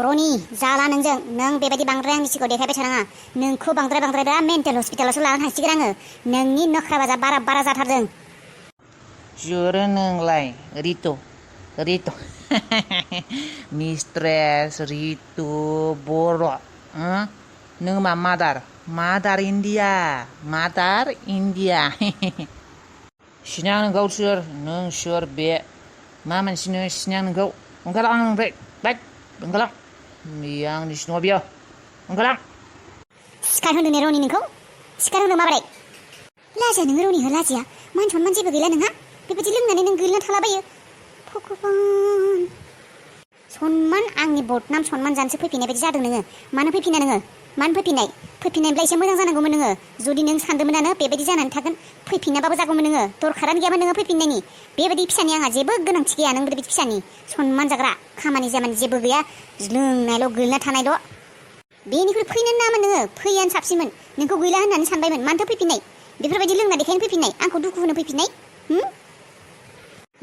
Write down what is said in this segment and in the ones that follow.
रनि जाला नोंजों नों बेबायदि बांद्राय आंनि सिगाङाव देखायबाय थानाङा नोंखौ बांद्राय मेन्टेल हस्पिटालावसो लानानै थांसिगोन आङो नोंनि नखरा बाजा बारा जाथारदों सोर नोंलाय रितु मिस्ट्रेस रितु बर' नों मा मादार इण्डिया सिनां नोंखौ नों सोर बे मा मानसिनो सिनां नोंखौ ओंखारलां आंनिफ्राय ओंखारलां बेयो आंनि सिनाव बियो ओंखारलां सिखार होनो ने रनि नोंखौ सिखार होनो माबोरै लाजिया नोङो रनि हो लाजिया मान सनमान जेबो गैला नोंहा बेबायदि लोंनानै नों गोलैना थालाबायो भगबान सनमान आंनि बदनाम सनमान जानोसो फैफिननाय बायदि जादों नोङो मानो फैफिना नोङो मानो फैफिननायब्ला एसे मोजां जानांगौमोन नोङो जुदि नों सानदोंमोनानो बेबायदि जानानै थागोन फैफिनाबाबो जागौमोन नोङो दरखारानो गैयामोन नोङो फैफिननायनि बेबायदि फिसानि आंहा जेबो गोनांथि गैया नों बेबायदि फिसानि सनमान जाग्रा खामानि जेबो गैया लोंनायल' गोलैना थानायल' बेनिख्रुइ फैनो नामोन नोङो फैयानो साबसिनमोन नोंखौ गैला होननानै सानबायमोन मानोथो फैफिननाय बेफोरबायदि लोंना देखायनो फैफिननाय आंखौ दुखु होनो फैफिननाय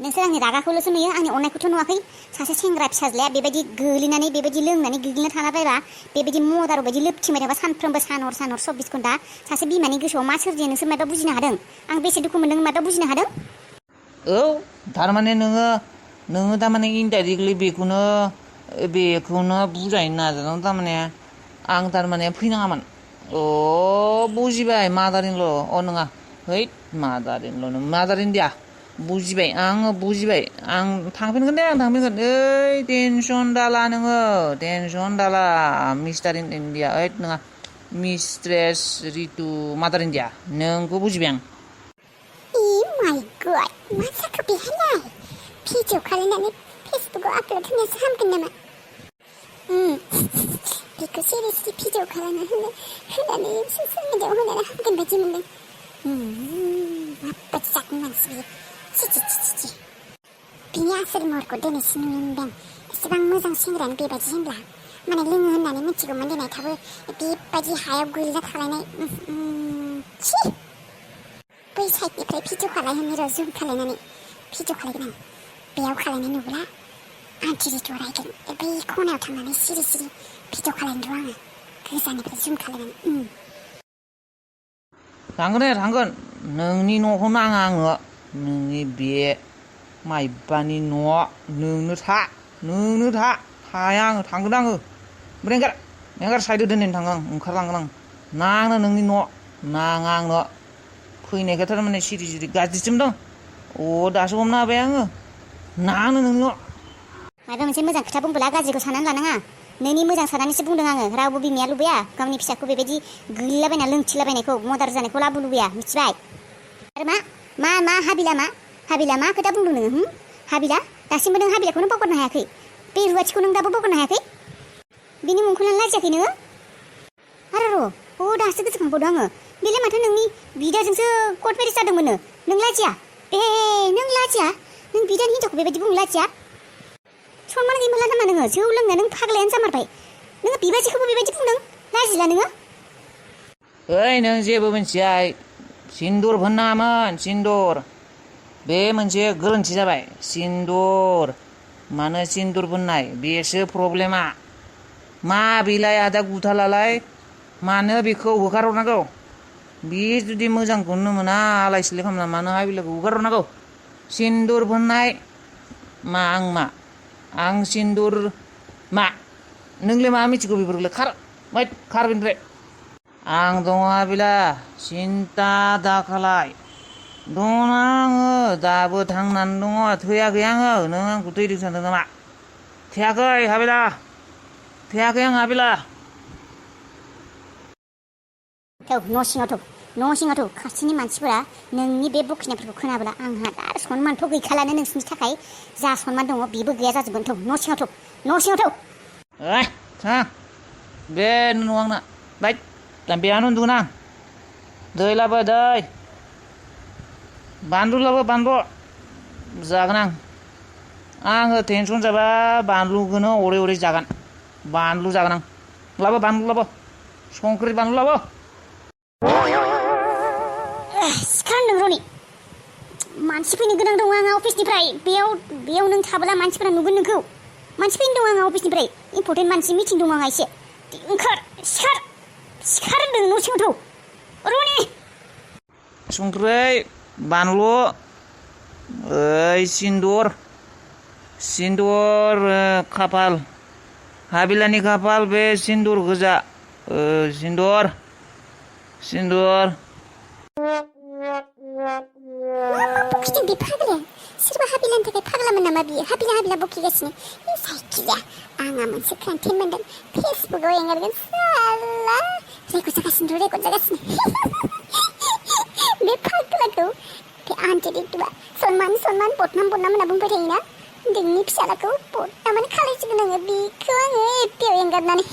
नोंसोर आंनि रागाखौल'सो नुयो आंनि अननायखौथ' नुवाखै सासे सेंग्रा फिसाज्लाया बेबायदि गोलैनानै बेबायदि लोंनानै गोग्लैना थालाबायबा बेबायदि मदार बायदि लोबथिंबाय थाबा सानफ्रोमबो सान हर 24 घन्टा सासे बिमानि गोसोआव मा सोरजियो नोंसोर माबा बुजिनो हादों आं बेसे दुखु मोन्दों माबा बुजिनो हादों औ थारमाने नोङो थारमाने इनडाइरेक्टलि बेखौनो बुजायनो नाजादों थारमाने आं थारमाने फैनाङामोन बुजिबाय मादार-इन-ल नङा हैद मादार-इन-दिया बुजिबाय आङो बुजिबाय आं थांफिनगोन दे ओइ टेनसन दाला नोङो मिस्टार इण्डिया ओइद नङा मिस्ट्रेस रितु मादार-इन-दिया नोंखौ बुजिबाय आं माय गड मा जाखो बेहायलाय भिडिअ खालामनानै फेसबुकआव आपल'ड होनायासो हामगोन नामा बेखौ सिरियासलि भिडिअ खालामना होनानै ससियेल मिडियाआव होनानै हामगोन बायदि मोनदों माबायदि जागोन मानसि बियो चिचि बिनि आसोल महरखौ दिनैसो नुनो मोनदों एसेबां मोजां सेंग्रायानो बेबायदि होनब्ला माने लोङो होननानै मिथिगौमोन दिनै थाबो बेबायदि हायाव गोलैना थालायनाय बै साइडनिफ्राय भिडिअ खालायहोनो र' जुम खालायनानै भिडिअ खालायगोन आं बेयाव खालायनाय नुब्ला आं टिरिखौ रायगोन बै खनायाव थांनानै सिरि भिडिअ खालायनो र' आङो गोजाननिफ्राय जुम खालायनानै थांगोन नोंनि न'खौ नाङा आङो नोंनि बे माइबानि न' नोंनो थाया आङो थांगोन आङो ओमफ्राय एंगार साइडआव दोननानै थाङो आं ओंखारलांगोन आं नाङा नोंनि न' नाङा आंनो फैनायखौ थारमाने सिरि गाज्रिसो मोनदों दासो हमनो हाबाय आङो नाङा नोंनि न' माबा मोनसे मोजां खोथा बुंबोला गाज्रिखौ साननानै लानाङा नोंनि मोजां साननानैसो बुंदों आङो रावबो बिमाया लुबैया गावनि फिसाखौ बेबायदि गोलैलाबायना लोंथिलाबायनायखौ मदार जानायखौ लाबो लुबैया मिथिबाय आरो मा हाबिला मा खोथा बुंदों नोङो हाबिला दासिमबो नों हाबिलाखौनो बावगारनो हायाखै बे रुवाथिखौ नों दाबो बावगारनो हायाखै बिनि मुंखौ लानो लाजियाखै नोङो आरो दासो गोसोखांबावदों आङो बेलाय माथो नोंनि बिदाजोंसो कर्ट मेरेज जादोंमोननो नों लाजिया नों बिदानि हिनजावखौ बेबायदि बुंनो लाजिया सनमान गैमोनला नामा नोङो जौ लोंना नों फाग्लायानो जामारबाय नोङो बिबाजैखौबो बेबायदि बुंदों लाजिला नोङो नों जेबो मिथिया सिन्दुर फोननाङामोन सिन्दुर बे मोनसे गोरोन्थि जाबाय सिन्दुर मानो सिन्दुर फोननाय बेसो प्रब्लेमा मा बेलाय आदा गुथालालाय मानो बेखौ होखारहरनांगौ बे जुदि मोजांखौनो मोना आलाय सिलाय खालामना मानो हाबिलाखौ होखारहरनांगौ सिन्दुर फोननाय आं सिन्दुर नोंलाय मा मिथिगौ बेफोरखौलाय खार बेनिफ्राय आं दङ हाबिला सिन्था दाखालाय दङ आङो दाबो थांनानै दङ थैयाखै आङो नों आंखौ थैदों सानदों नामा थैयाखै हाबिला आं हाबिला न' सिङाव खाथिनि मानसिफोरा नोंनि बे बखिनायफोरखौ खोनाब्ला आंहा दा सनमानथ' गैखालानो नोंसिनि थाखाय जा सनमान दङ बेबो गैया जाजोबगोन न' सिङाव थां बे न'आव आंना बेयावनो उन्दुगोन आं दै लाबो दै बानलु लाबो बानलु जागोन आङो टेनसन जाबा बानलुखौनो अरै जागोन बानलु जागोन आं लाबो बानलु लाबो संख्रि बानलु लाबो सिखारदों रनि मानसि फैनो गोनां दं आंहा अफिसनिफ्राय बेयाव नों थाबोला मानसिफोरा नुगोन नोंखौ मानसि फैनो दं आंहा अफिसनिफ्राय इम्परटेन्ट मानसि मिटिं दं आंहा एसे ओंखार सिखार होनदों न' सिङाव थौ रनि संख्रै बानलु सिन्दुर खाफाल हाबिलानि खाफाल बे सिन्दुर गोजा सिन्दुर बखिदों बे फाग्लाया सोरबा हाबिलानि थाखाय फाग्लामोन नामा बियो हाबिला बखिगासिनो जायखिजाया आंहा मोनसे कन्टेन्ट मोनदों फेसबुकआव एंगारगोन साला रेकर्ड जागासिनो बे फाग्लाखौ बे आन्टि दिगदुआ सनमान बदनाम होनना बुंबाय थायोना नोंनि फिसालाखौ बदनामानो खालायसिगोन आङो बेखौ आङो एफबिआव एंगारनानै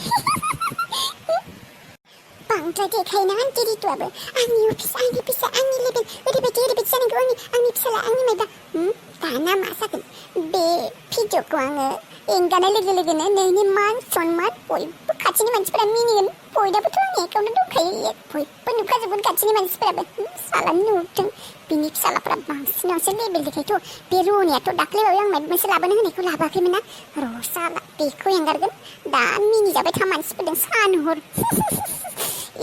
बांद्राय देखायना आन्टि दिगदुआबो आंनि अफिस आंनि फिसा आंनि लेभेल ओरैबायदि जानांगौ आंनि फिसाला आंनि मायबा दाना मा जागोन बे भिडिअखौ आङो एंगारनाय लोगो लोगोनो नोंनि मान सनमान बयबो खाथिनि मानसिफोरा मिनिगोन बयनाबोथ' आंनि एकाउन्टाव दंखायो बयबो नुखाजोबगोन खाथिनि मानसिफोराबो साला नुदों बिनि फिसालाफ्रा बांसिनावसो लेभेल देखायथ' बे रनियाथ' दाख्लैबावै आं माबा मोनसे लाबोनो होनायखौ लाबोआखैमोन ना र' साला बेखौ एंगारगोन दा मिनिजाबाय था मानसिफोरजों सानहर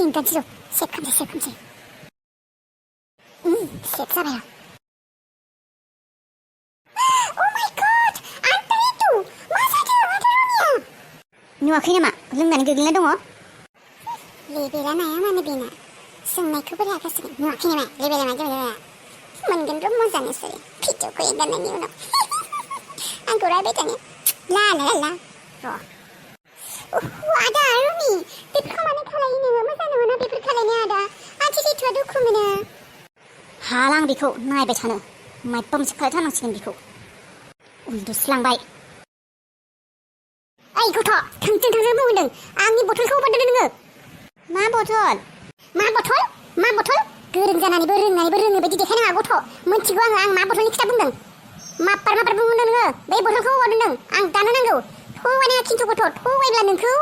एंगारसै सेभ खालामसै सेभ जाबाय नुवाखै नामा लोंनानै गोग्लैना दङ लेबेला नाया मानो बेना सोंनायखौबो लागासिनो नुवाखै नामा लेबेला मा जाबाय मोनगोन र' मोजांसै भिडिअखौ एंगारनायनि उनाव आंखौ रायबाय थानो ला र' आदा रनि बेफोरखौ मानो खालायो नोङो मोजां नङाना बेफोर खालायनाया आदा आंथि जिथुआ दुखु मोनो हाला आं बेखौ नायबाय थानो मायबा मोनसे खालायथारनांसिगोन बेखौ उन्दुस्लांबाय ओइ गथ' थोंजों बुंदों आंनि बथलखौ बारदों नोङो मा बथल गोरों जानानैबो रोङै बायदि देखायनाङा गथ' मोनथिगौ आं मा बथलनि खोथा बुंदों मापार बुंदों नोङो बै बथलखौ बारदों आं दानो नांगौ थगायनाङा खिन्थु गथ' थगायब्ला नोंखौ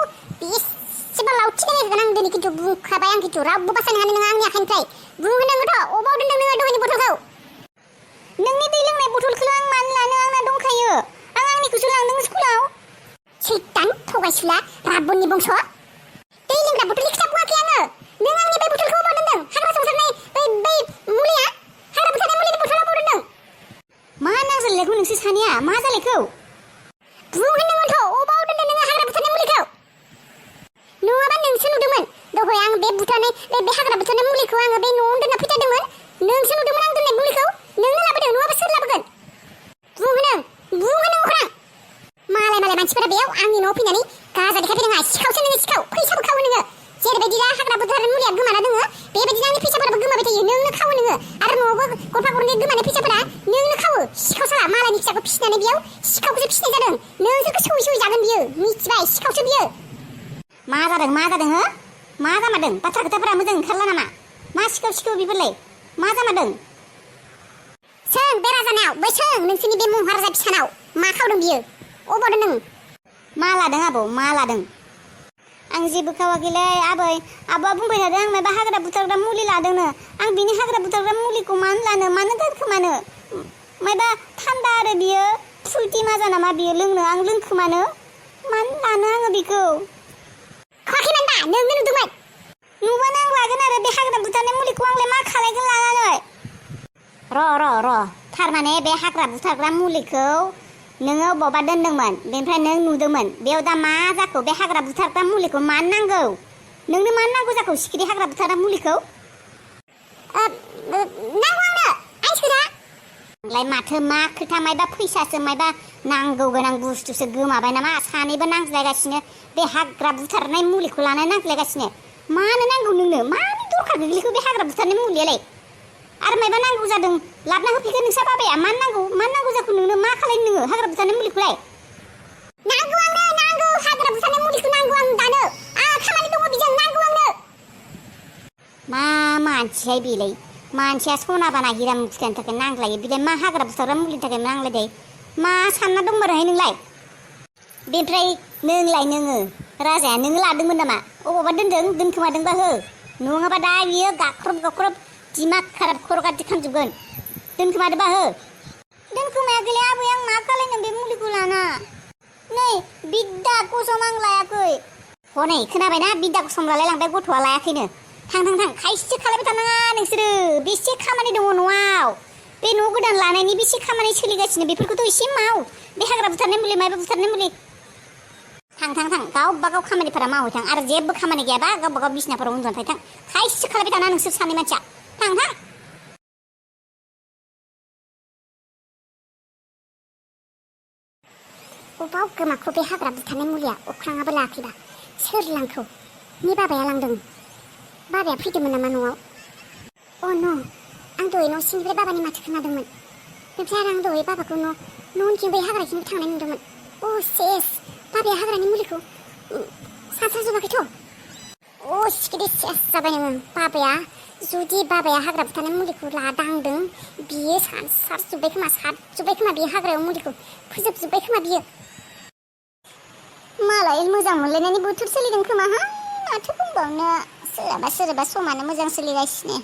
बेसेबा लावथि नायगोन आं दिनै खिन्थु बुंखाबाय आं खिन्थु रावबो बासायनो हानाय नङा आंनि आखाइनिफ्राय बुंहोनां गथ' अबाव दोनदों नोङो दहायनि बथलखौ नोंनि दै लोंनाय बथलखौ आं मानो लानो आंना दंखायो आं आंनिखौसो लांदों स्कुलाव सैतान थगायसुला राबननि बंस दै लोंग्रा बथलनि खोथा बुङाखै आङो नों आंनि बै बथलखौ अबाव दोनदों हाग्रा संसारनाय बै मुलिया हाग्रा बुथारनाय मुलिनि बथलाव अबाव दोनदों मा नांज्लायलायखौ नोंसोर सानैया मा जालायखौ बुंहोनांगोनथ' अबाव दोनदों नोङो हाग्रा बुथारनाय मुलिखौ नङाबा नोंसो नुदोंमोन दहाय आं बे हाग्रा बुथारनाय मुलिखौ आङो बे न'आवनो दोनना फैथारदोंमोन नोंसो नुदोंमोन आं दोननाय मुलिखौ नोंनो लाबोदों नङाबा सोर लाबोगोन बुंहोनांगौ मालाय मानसिफोरा बेयाव आंनि न'आव फैनानै गाजा देखायफैदों सिखावसो नोङो सिखाव फैसाबो खावो नोङो जेरैबायदि दा हाग्रा बुथारनाय मुलिया गोमाना दङ बेबायदिनो आंनि फैसाफोराबो गोमाबाय थायो नोंनो खावो नोङो आरो न'आवबो गरफा गरनै गोमानाय फैसाफोरा नोंनो खावो सिखाव साला मालायनि फिसाखौ फिसिनानै बेयाव सिखावखौसो फिसिनाय जादों नोंसोरखौ सौयै जागोन बियो मिथिबाय सिखावसो बियो मा जादों हो मा जामारदों बाथ्रा खोथाफोरा मोजां ओंखारला नामा मा सिखाव बेफोरलाय मा जामारदों सों बे राजानाव बै सों नोंसोरनि बे महाराजा फिसानाव मा खावदों बियो अबाव दोनदों मा लादों आबौ मा लादों आं जेबो खावाखैलै आबौआ बुंबाय थादों आं माबा हाग्रा बुथारग्रा मुलि लादोंनो आं बिनि हाग्रा बुथारग्रा मुलिखौ मानो लानो मानो दोनखोमानो माबा थान्दा आरो बियो फुलटि माजा नामा बियो लोंनो आं लोंखोमानो मानो लानो आङो बेखौ खावाखैमोन दा नोंनो नुदोंमोन नुबानो आं लागोन आरो बे हाग्रा बुथारनाय मुलिखौ आंलाय मा खालायगोन लानानै र' थारमाने बे हाग्रा बुथारग्रा मुलिखौ नोङो बबा दोनदोंमोन बेनिफ्राय नों नुदोंमोन बेयाव दा मा जाखो बे हाग्रा बुथारग्रा मुलिखौ मानो नांगौ नोंनो मानो नांगौ जाखो सिखिरि हाग्रा बुथारग्रा मुलिखौ नांगौ आंनो आइसोरा लाय माथो मा खोथा मायबा फैसासो मायबा नांगौ गोनां बुस्थुसो गोमाबाय नामा सानैबो नांज्लायगासिनो बे हाग्रा बुथारनाय मुलिखौ लानानै नांज्लायगासिनो मानो नांगौ नोंनो मानो दरखार गोग्लैखो बे हाग्रा बुथारनाय मुलियालाय आरो मायबा नांगौ जादों लाबना होफैगोन नोंसा बाबाया मानो नांगौ जाखो नोंनो मा खालायनो नोङो हाग्रा बुथारनाय मुलिखौलाय नांगौ आंनो हाग्रा बुथारनाय मुलिखौ नांगौ आं दानो खामानि दङ बिजों नांगौ आंनो मा मानसिहाय बेलाय मानसिया सना बाना हिरा मुथिखानि थाखाय नांज्लायो बिलाय मा हाग्रा बुथारग्रा मुलिनि थाखाय नांलायदों मा सानना दंमारोहाय नोंलाय बेनिफ्राय नोङो राजाया नोङो लादोंमोन नामा अबावबा दोनखोमादोंबा हो नङाबा दा बियो गाख्रब दिमाग खाराब खर' गाज्रि खालामजोबगोन दोनखोमादोबा हो दोनखोमायाखैलै आबै आं मा खालायनो बे मुलिखौ लाना नै बिद्दा कसम आं लायाखै हनै खोनाबायना बिद्दा कसम लालायलांबाय गथ'आ लायाखैनो थां खायसे खालायबाय थानाङा नोंसोरो बेसे खामानि दङ न'आव बे न' गोदान लानायनि बेसे खामानि सोलिगासिनो बेफोरखौथ' एसे माव बे हाग्रा बुथारनाय मुलि माबा बुथारनाय मुलि थां गावबा गाव खामानिफोरा मावहै थां आरो जेबो खामानि गैयाबा गावबा गाव बिसिनाफोराव उन्दुना थां खायसे खालायबाय थाना नोंसोर सानै मानसिया थां अबाव गोमाखौ बे हाग्रा बुथारनाय मुलिया अख्राङाबो लाखैबा सोर लांखौ नि बाबाया लांदों बाबाया फैदोंमोन नामा न'आव अ न' आं दहाय न' सिंनिफ्राय बाबानि माथो खोनादोंमोन ओमफ्राय आरो आं दहाय बाबाखौ न' उनथिं बै हाग्राथिंबो थांनाय नुदोंमोन अ सेस बाबाया हाग्रानि मुलिखौ सानस्राजोबाखैथ' अ सिखिरि सेस जाबाय नोङो बाबाया जुदि बाबाया हाग्रा बुथारनाय मुलिखौ दांदों बियो सारजोब्बाय खोमा बियो हाग्रायाव मुलिखौ फोजोबजोब्बाय खोमा बियो मालाय मोजां मोनलायनायनि बोथोर सोलिदों खोमा हा माथो बुंबावनो सोरबा समानो मोजां सोलिगासिनो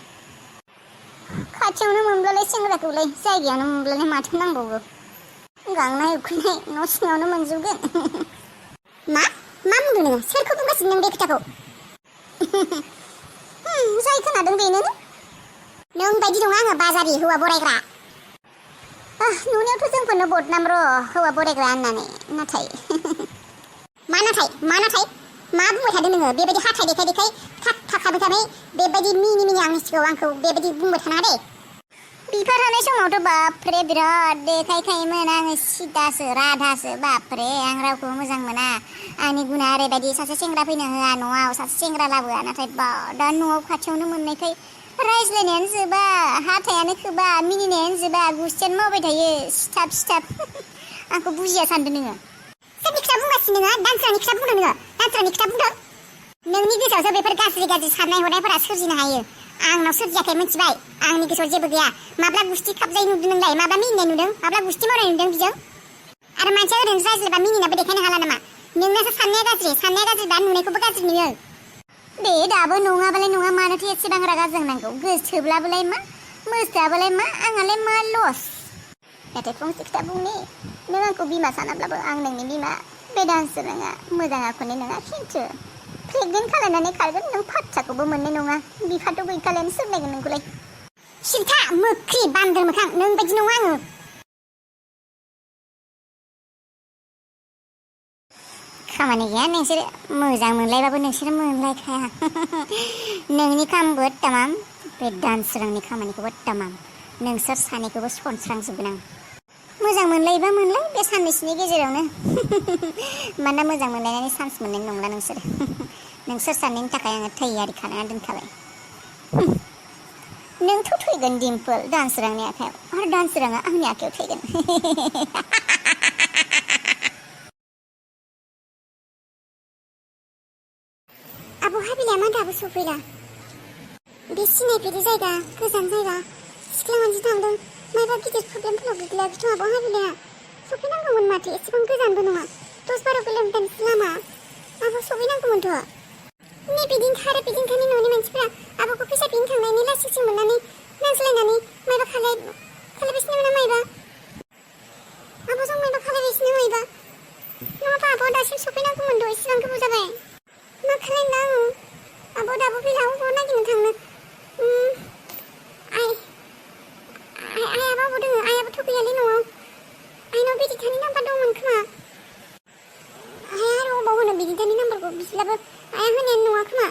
खाथियावनो मोनब्लालाय सेंग्राखौलाय जायगायावनो मोनब्लालाय माथो नांबावगौ गांनाय उखैनाय न' सिङावनो मोनजोबगोन मा बुंदों नोङो सोरखौ बुंगासिनो नों बे खोथाखौ जाय खोनादों बेनो नों बायदि नङा आङो बाजारि हौवा बरायग्रा नुनायावथ' जोंफोरनो बदनाम र' हौवा बरायग्रा होननानै नाथाय मा बुंबाय थादों नोङो बेबायदि हाथाय देखाय थाखाबाय थानाय बेबायदि मिनि आंनि सिगाङाव आंखौ बेबायदि बुंबाय थानाङा दे बिफा थानाय समावथ' बापरे बिराद देखायखायोमोन आङो सिदासो राधासो बापरे आं रावखौबो मोजां मोना आंनि गुना ओरैबायदि सासे सेंग्रा फैनो होआ न'आव सासे सेंग्रा लाबोआ नाथाय दा न'आव खाथियावनो मोननायखाय रायज्लायनायानो जोबा हाथायानो खोबा मिनिनायानो जोबा गुस्थियानो मावबाय थायो सिथाब आंखौ बुजिया सानदों नोङो सोरनि खोथा बुंगासिनो नोङो दानस्रानि खोथा बुंदों नोङो दानस्रानि खोथा बुंदों नोंनि गोसोआवसो बेफोर गाज्रि साननाय हनायफोरा सोरजिनो हायो आंनाव सोरजियाखै मिथिबाय आंनि गोसोआव जेबो गैया माब्ला गुस्थि खाबजाय नुदों नोंलाय माब्ला मिनिनाय नुदों माब्ला गुस्थि मावनाय नुदों बिजों आरो मानसिया ओरैनो रायज्लायबा मिनिनाबो देखायनो हाला नामा नोंनासो साननाया गाज्रि दा नुनायखौबो गाज्रि नुयो बे दाबो नङाबालाय नङा मानोथो एसेबां रागा जोंनांगौ गोसोब्लाबोलाय मा मोसाबालाय मा आंहालाय मा लस नाथाय फंसे खोथा बुंनि नों आंखौ बिमा सानाब्लाबो आं नोंनि बिमा बे दानसोराङा मोजां आखुनि नङा खिन्थु प्रेगनेन्ट खालायनानै खारगोन नों फात्ताखौबो मोननाय नङा बिफाथ' गैखालायानो सोर नायगोन नोंखौलाय सिलथा मोख्रि बान्दोर मोखां नों बायदि नङा आङो खामानि गैया नोंसोर मोजां मोनलायबाबो नोंसोर मोनलायखाया नोंनि खामानिबो तामाम बे दानसोरांनि खामानिखौबो तामाम नोंसोर सानैखौबो सनस्रांजोबगोन आं मोजां मोनलायोबा मोनलाय बे साननैसोनि गेजेरावनो मानोना मोजां मोनलायनायनि चान्स मोननाय नंला नोंसोर सानैनि थाखाय आङो थैयारि खालामना दोनखाबाय नोंथ' थैगोन दिम्पोल दानसोरांनि आखायाव आरो दानसोराङा आंनि आखायाव थैगोन आब' हाबिलाया मा दाबो सफैला बे सिनायफेरि जायगा गोजान जायगा सिख्ला मानसि थांदों मायबा गिदिर प्रब्लेमफोराव गोग्लैयाखैथ' आब' हाबिलाया सफैनांगौमोन माथो एसेबां गोजानबो नङा 10-12 किल'मिटारसो लामा आब' सफैनांगौमोनथ' नै बिदिनोखानि न'नि मानसिफ्रा आब'खौ फैसा बिनो थांनायनि लासिंसिं मोननानै नांज्लायनानै मायबा खालायगासिनो ना मायबा आब'जों मायबा खालायगासिनो मायबा नङाबा आब'आ दासिम सफैनांगौमोनथ' एसेबां गोबाव जाबाय मा खालायनो आङो आब' दाबो फैला अबाव नागिरनो थांनो आइयाबो अबाव दङ आइयाबोथ' गैयालै न'आव आइनाव बिदिथानि नाम्बार दंमोन खोमा आइया आरो अबाव होनो बिदिथानि नाम्बारखौ बिब्लाबो आइया होनायानो नङा खोमा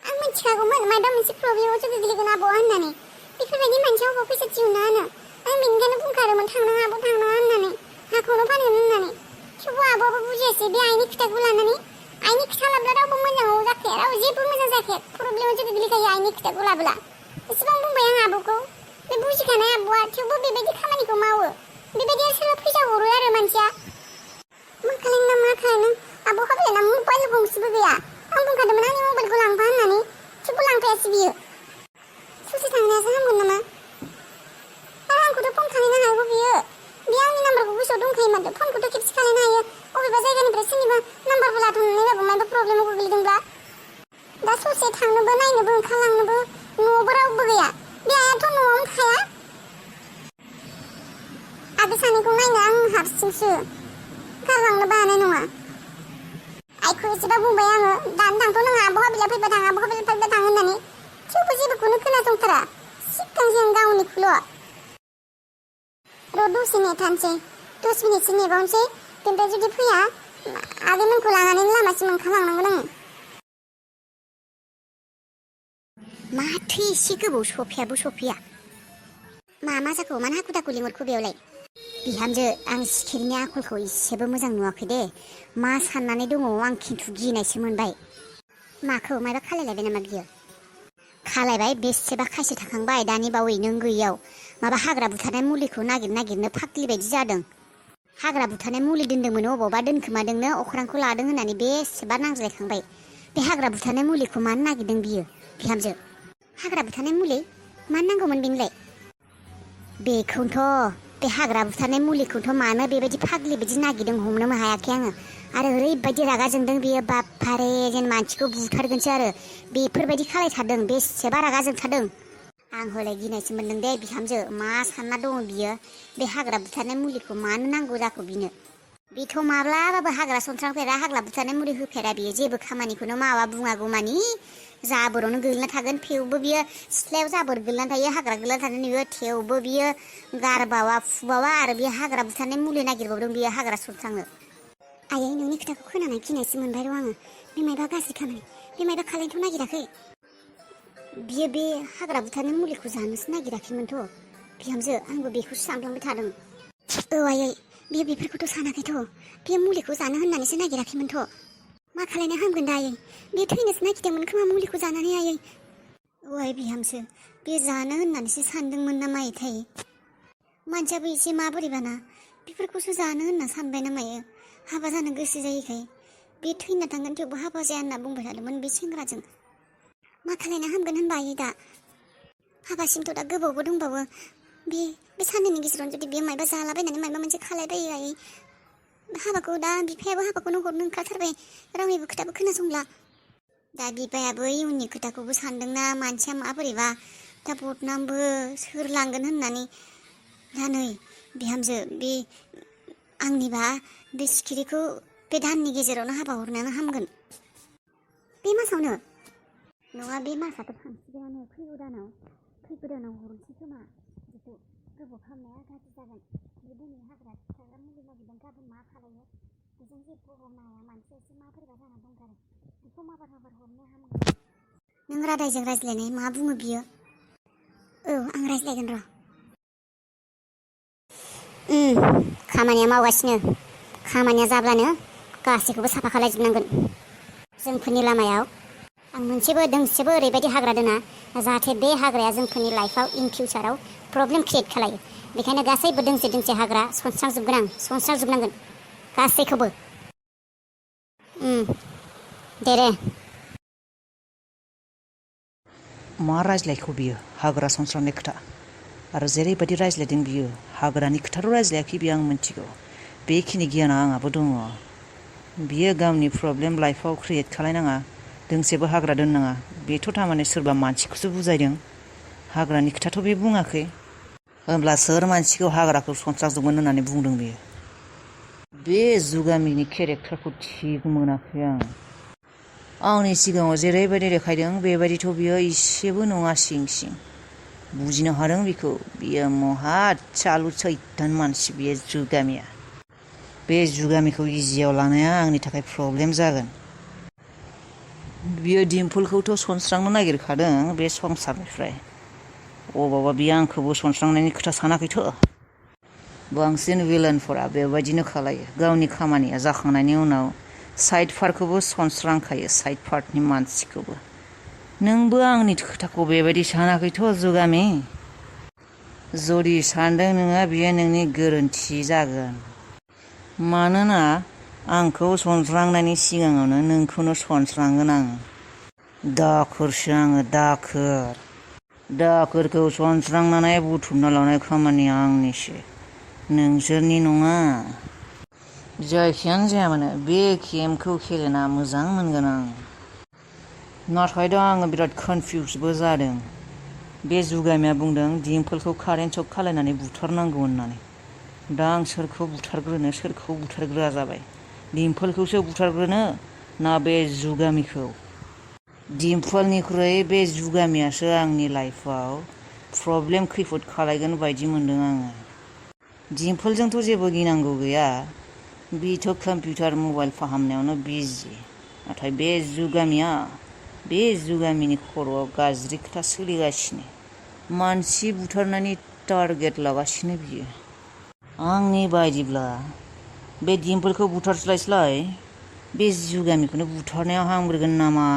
आं मिथिखागौमोन मायबा मोनसे प्रब्लेमावसो गोग्लैगोन आब'आ होननानै बेफोरबायदि मानसिया अबाव फैसा दिहुनना होनो आं बेनिखायनो बुंखादोंमोन थांनाङा आब' थांनाङा होननानै हाखौनो फानगोन होननानै थेवबो आब'आबो बुजियासै बे आइनि खोथाखौ लानानै आइनि खोथा लाब्ला रावबो मोजाङाव जाखाया रावबो जेबो मोजां जाखाया प्रब्लेमावसो गोग्लैखायो आइनि खोथाखौ लाब्ला एसेबां बुंबाय आं आब'खौ बे बुजिखानाय आब'आ थेवबो बेबायदि खामानिखौ मावो बेबायदि सोरबा फैसा हरो आरो मानसिया मा खालायनो आब' हाबिलाना मबाइल गंसेबो गैया आं बुंखादोंमोन आंनि मबाइलखौ लांफा होननानै थेवबो लांफायासै बियो ससे थांनायासो हामगोन नामा आरो आंखौथ' फन खालायनो हागौ बियो आंनि नाम्बारखौ गोसोआव दंखायो माथो फनखौथ' खेबसे खालायनो हायो अबेबा जायगानिफ्राय सोरनिबा नाम्बारबो लाथ'नानैबाबो मायबा प्रब्लेमाव गोग्लैदोंब्ला दा ससे थांनोबो नायनोबो ओंखारलांनोबो न'आवबो रावबो गैया बे आइयाथ' न'आवनो थाया आदै सानैखौ नायनो आं हारसिंसो गारलांनो बानाय नङा आइखौ एसेबा बुंबाय आङो दानो थांथ' नङा बहा बिलाइ फैबा थाङा बहा बिलाइ फैबा थाङो होननानै थेवबो जेबोखौनो खोनासंथारा सिगांजों गावनिखौल' र' दसे नेथानसै 10 मिनिटसो नेबावनोसै बेनिफ्राय जुदि फैया आदैमोनखौ लानानै लामासिम ओंखारलांनांगोन आङो माथो एसे गोबाव सफैया मा जाखो मानो हाखु दाखु लिंहरखो बेयावलाय बिहामजो आं सिखिरिनि आखलखौ एसेबो मोजां नुवाखै दे मा साननानै दङ आं खिन्थु गिनायसो मोनबाय माखौ मायबा खालायलायबाय नामा बियो खालायबाय बेसेबा खायसे थाखांबाय दानि बावै नों गैयाव माबा हाग्रा बुथारनाय मुलिखौ नागिरनो फाग्लि बायदि जादों हाग्रा बुथारनाय मुलि दोन्दोंमोन अबावबा दोनखोमादोंनो अख्रांखौ लादों होननानै बेसेबा नांज्लायखांबाय बे हाग्रा बुथारनाय मुलिखौ मानो नागिरदों बियो बिहामजो हाग्रा बुथारनाय मुलि मानो नांगौमोन बेनोलाय बेखौनोथ' बे हाग्रा बुथारनाय मुलिखौथ' मानो बेबायदि फाग्लि बायदि नागिरदों हमनोबो हायाखै आङो आरो ओरैबायदि रागा जोंदों बियो बाप्पारे जेन मानसिखौ बुथारगोनसो आरो बेफोरबायदि खालायथारदों बेसेबा रागा जोंथारदों आं हले गिनायसो मोनदों दे बिहामजो मा सानना दङ बियो बे हाग्रा बुथारनाय मुलिखौ मानो नांगौ जाखो बिनो बेथ' माब्लाबाबो हाग्रा सनस्रांफेरा हाग्रा बुथारनाय मुलि होफेरा बियो जेबो खामानिखौनो मावा बुङागौ मानि जाबोरावनो गोलैना थागोन थेवबो बियो सिथ्लायाव जाबोर गोलैना थायो हाग्रा गोलैना थानाय नुयो थेवबो बियो गारबावा फुबावा आरो बियो हाग्रा बुथारनाय मुलि नागिरबावदों बियो हाग्रा सनस्रांनो आयै नोंनि खोथाखौ खोनानानै गिनायसो मोनबाय र' आङो बे मायबा गाज्रि खामानि बे मायबा खालायनोथ' नागिराखै बियो बे हाग्रा बुथारनाय मुलिखौ जानोसो नागिराखैमोनथ' बिहामजो आंबो बेखौसो सानफ्लांबाय थादों औ आयै बियो बेफोरखौथ' सानाखैथ' बे मुलिखौ जानो होननानैसो नागिराखैमोनथ' मा खालायनो हामगोन दा आयै बे थैनोसो नागिरदोंमोन खोमा मुलिखौ जानानै आयै औ आयै बिहामजो बे जानो होननानैसो सानदोंमोन ना मायोथाय मानसियाबो एसे माबोरैबाना बेफोरखौसो जानो होनना सानबाय ना मायो हाबा जानो गोसो जायैखाय बे थैना थांगोन थेवबो हाबा जाया होनना बुंबाय थादोंमोन बे सेंग्राजों मा खालायनो हामगोन होनबा आयै दा हाबासिमथ' दा गोबावबो दंबावो बे साननैनि गेजेरावनो जुदि बे मायबा जालाबायनानै मायबा मोनसे खालायबायो आयै हाबाखौ दा बिफायाबो हाबाखौनो हरनो ओंखारथारबाय रावनिबो खोथाबो खोनासंला दा बिफायाबो इयुननि खोथाखौबो सानदोंना मानसिया माबोरैबा दा बदनामबो सोर लांगोन होननानै दा नै बिहामजो बे आंनिबा बे सिखिरिखौ बे दाननि गेजेरावनो हाबा हरनायानो हामगोन बे मासावनो नङा बे मासाथ' थांसिगोनानो फैगौ दानाव हरनोसै खोमा बेखौ गोबाव खालामनाया गाज्रि जागोन बे दिनै हाग्रा बुथारग्रा मुलि नागिरदों गाबोन मा खालायो बेजों जेबो हरनाया मानसिया एसे माबोरैबा जाना दंथारो बेखौ माबार हरनाया हामगोन नों रादायजों रायज्लायनाय मा बुङो बियो औ आं रायज्लायगोन र' खामानिया मावगासिनो खामानिया जाब्लानो गासैखौबो साफा खालायजोबनांगोन जोंफोरनि लामायाव आं मोनसेबो दोंसेबो ओरैबायदि हाग्रा दोना जाहाथे बे हाग्राया जोंफोरनि लाइफआव इन फिउचाराव प्रब्लेम क्रिएट खालायो बेखायनो गासैबो दोंसे हाग्रा सनस्रांजोबनांगोन गासैखौबो दे मा रायज्लायखौ बियो हाग्रा सनस्रांनाय खोथा आरो जेरैबायदि रायज्लायदों बियो हाग्रानि खोथाल' रायज्लायाखै बियो आं मिथिगौ बेखिनि गियाना आंहाबो दङ बियो गावनि प्रब्लेम लाइफआव क्रिएट खालायनाङा दोंसेबो हाग्रा दोननाङा बेथ' थारमाने सोरबा मानसिखौसो बुजायदों हाग्रानि खोथाथ' बे बुङाखै होमब्ला सोर मानसिखौ हाग्राखौ सनस्रांजोबगोन होननानै बुंदों बियो बे जुगामिनि केरेक्टारखौ थिग मोनाखै आं आंनि सिगाङाव जेरैबायदि देखायदों बेबायदिथ' बियो इसेबो नङा सिं बुजिनो हादों बिखौ बियो महा चालु सैतान मानसि बियो जुगामिया बे जुगामिखौ इजियाव लानाया आंनि थाखाय प्रब्लेम जागोन बियो दिम्पुलखौथ' सनस्रांनो नागिरखादों बे संसारनिफ्राय अबावबा बियो आंखौबो सनस्रांनायनि खोथा सानाखैथ' बांसिन भिलेनफोरा बेबायदिनो खालायो गावनि खामानिया जाखांनायनि उनाव साइड पार्टखौबो सनस्रांखायो साइड पार्टनि मानसिखौबो नोंबो आंनि खोथाखौ बेबायदि सानाखैथ' जुगामि जुदि सानदों नोङो बियो नोंनि गोरोन्थि जागोन मानोना आंखौ सनस्रांनायनि सिगाङावनो नोंखौनो सनस्रांगोन आङो दाखोरसो आङो दाखोरखौ सनस्रांनानै बुथुमना लानाय खामानिया आंनिसो नोंसोरनि नङा जायखियानो जाया मानो बे गेमखौ गेलेना मोजां मोनगोन आं नाथाय दा आङो बिराद कनफिउसबो जादों बे जुगामिया बुंदों दिम्पोलखौ कारेन्ट सक खालायनानै बुथारनांगौ होननानै दा आं सोरखौ बुथारग्रोआ जाबाय दिम्पोलखौसो बुथारग्रोनो ना बे जुगामिखौ दिम्पोलनिख्रुइ बे जुगामियासो आंनि लाइफआव प्रब्लेम खैफोद खालायगोन बायदि मोनदों आङो दिम्पोलजोंथ' जेबो गिनांगौ गैया बिथ' कम्पिउटार मबाइल फाहामनायावनो बिजि नाथाय बे जुगामिनि खर'आव गाज्रि खोथा सोलिगासिनो मानसि बुथारनायनि टारगेट लागासिनो बियो आंनि बायदिब्ला बे दिम्पोलखौ बुथारस्लायस्लाय बे जुगामिखौनो बुथारनायाव हामग्रोगोन नामा